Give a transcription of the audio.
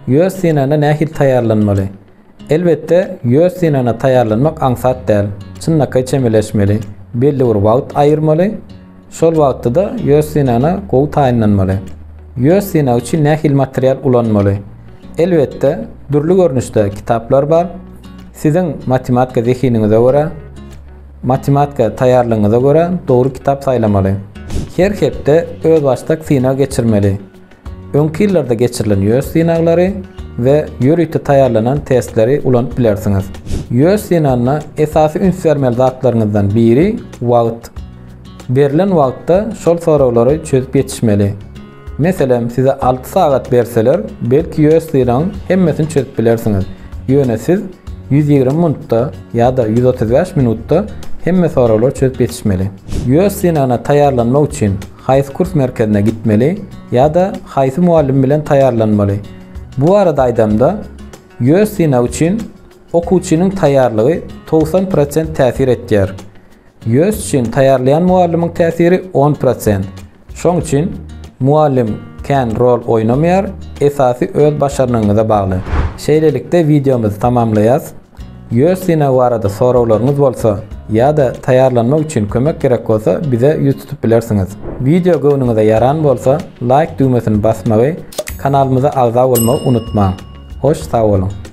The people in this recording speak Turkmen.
YÖS synagyna nähili taýýarlanmaly? Elbetde, YÖS synagyna taýýarlanmak aňsat däl. Çynlakaý çemeleşmeli, belli bir wagt aýyrmaly, şol wagtda-da YÖS synagyna gowy taýynlanmaly. YÖS synagy üçin nähili material ulanmaly? Elbetde, dürli görnüşde kitaplar bar. Siziň matematika zehiniňize görä, matematika taýýarlygyňyza görä dogry kitap saýlamaly. Her hepde özbaşdak synag geçirmeli. Öňki ýyllarda geçirilen YÖS synaglary we ýörite taýýarlanan testleri ulanyp bilersiňiz. YÖS synagynda esasy üns bermeli zatlaryňyzdan biri wagt. Berlen wagtda şol soraglary çözüp ýetişmeli. Meselem, size 6 sagat berseler, belki YÖS synagyň hemmesini çözüp bilersiňiz. Ýöne siz 120 minutda ýa-da 135 minutda hemme soraglary çözüp ýetişmeli. YÖS synagyna taýýarlanmak üçin haýsy kurs merkezine gitmeli ýa-da haýsy mugallym bilen taýýarlanmaly? Bu barada aýdamda, YÖS synagy üçin okuwçynyň taýýarlygy 90 prosent täsir etýär. YÖS üçin taýýarlaýan mugallymyň täsiri 10 prosent. Şoň üçin mugallym kän rol oýnamaýar, esasy öz başarnygyňyza bagly. Şeýlelikde wideomyzy tamamlaýas. YÖS synagy barada soraglaryňyz bolsa ýa-da taýýarlanmak üçin kömek gerek bolsa bize ýüz tutup bilersiňiz. Wideo göwnüňize ýaran bolsa laýk düwmesini basmagy, kanalymyza agza bolmagy unutmaň. Hoş sag boluň.